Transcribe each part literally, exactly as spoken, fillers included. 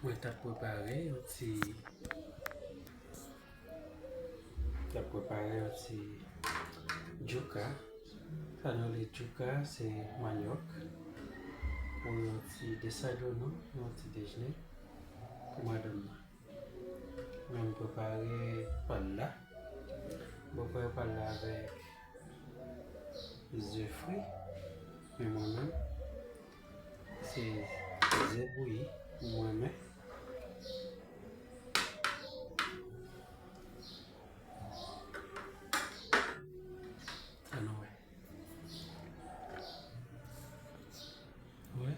Mwen t ap prepare yon ti, t ap prepare yon ti djouka. Sa nou rele djouka, se manyòk. Pou yon ti desann nou, yon ti dejene pou madanm nan. Mwen m prepare pal la. M prepare pal la avèk ze fri. Men mwen menm, se ze bouyi mwen renmen. Ann wè. Wè.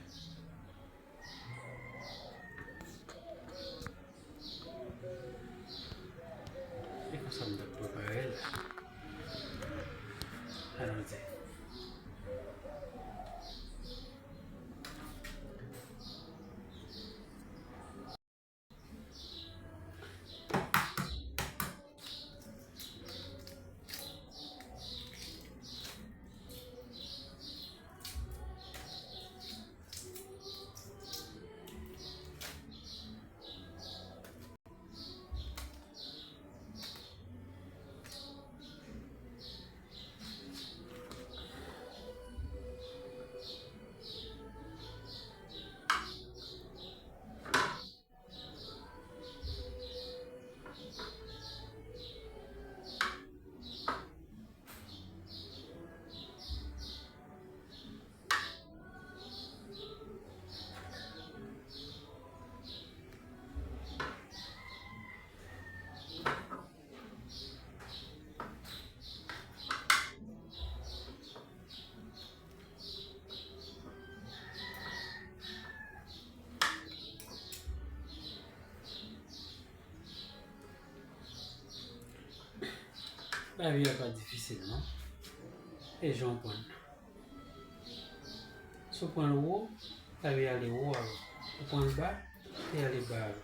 E konsa m t ap prepare l. Ann di. Lavi a pa difisil, non. E jan w pran l. Si w pran l wo, lavi a ale wo avè w. Ou pran l ba, li ale ba avè w.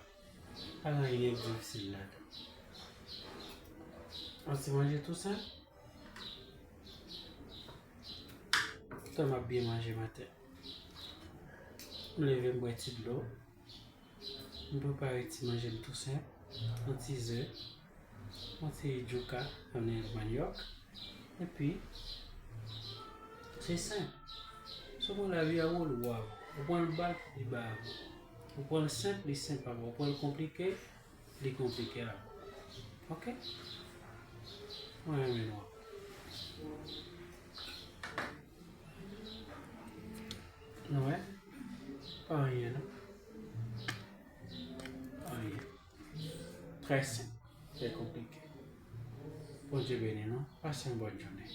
Pa gen anyen k difisil ladan. Yon ti manje tou senp. Tan m ap byen manje maten. M leve, m bwè ti dlo. M prepare ti manje m tou senp. Yon ti ze. Yon ti djouka, sa vle di manyòk. Epi, se senp. Si w pran lavi a wo, li wo avè w. Ou pran l ba, li ba avè w. Ou pran l senp, li senp avè w. Ou pran l konplike, li konplike avè w. Oke? Mwen renmen nou anpil. Nou wè? Pa anyen non. Pa anyen. Trè senp. Trè konplike. Bondye beni nou. Pase yon bòn jounen.